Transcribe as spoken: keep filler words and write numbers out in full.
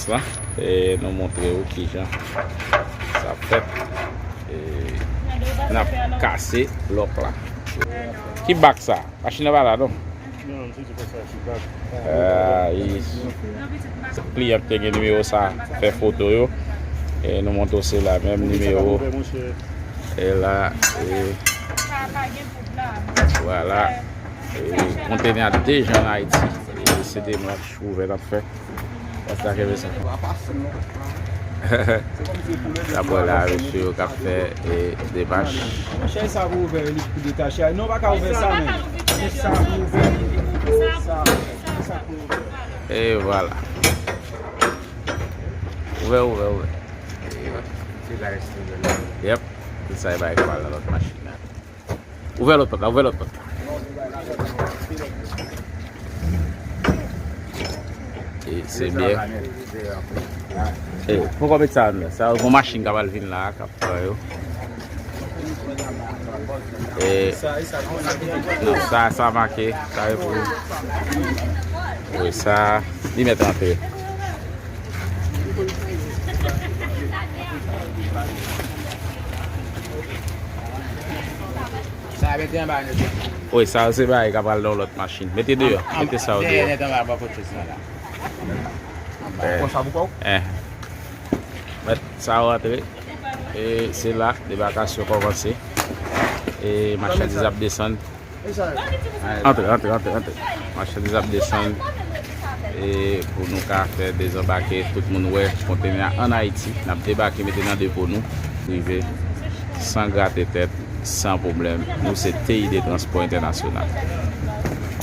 Sa, e nou montre w kijan sa ap fèt. E n ap kase lòk la. Ki bak sa? Machin nan pa la, non? Non, m sezi konsa, se bak. Ah, i- Kliyan ki te gen nimewo sa, fè foto yo. E nou montre w se la menm nimewo. E la, e vwala. E kontenè a deja an Ayiti. E se demach ouvè n ap fè. Pastè Kevin sa. N ap wè la, mesye yo k ap fè, e, demach. Chèz sa pou ouvè li pou detache. Non, pa ka ouvè sa, men. Chèz sa pou ouvè li. Sa, sa pou ouvè. E vwala. Ouvè, ouvè, ouvè. Yep. Tout sa e bay kwa nan lòt machin la. Ouvè lòt pòt la, ouvè lòt pòt la. E se byen. E, poko met sa anndan. Sa yon machin k ap al vin la, k ap pran yo. E, non, sa, sa make, sa e pou. Wi, sa, li mèt antre. Sa mete anba nèt. Wi, sa yo se bagay k ap pral nan yon lòt machin. Mete deyò, mete sa yo deyò. Dèyè nèt anba bò kote sa la. Konsa pou kò w? Eh. Mèt sa yo rantre. E se la, debakasyon kòmanse. E machandiz ap desann. Antre, antre, antre, antre. Machandiz ap desann. E pou nou ka fè dezanbake, tout moun wè kontenè a ann Ayiti. N ap debake, mete nan depo nou. Rive san grate tèt, san pwoblèm. Nou se T I D Transpò Entènasyonal.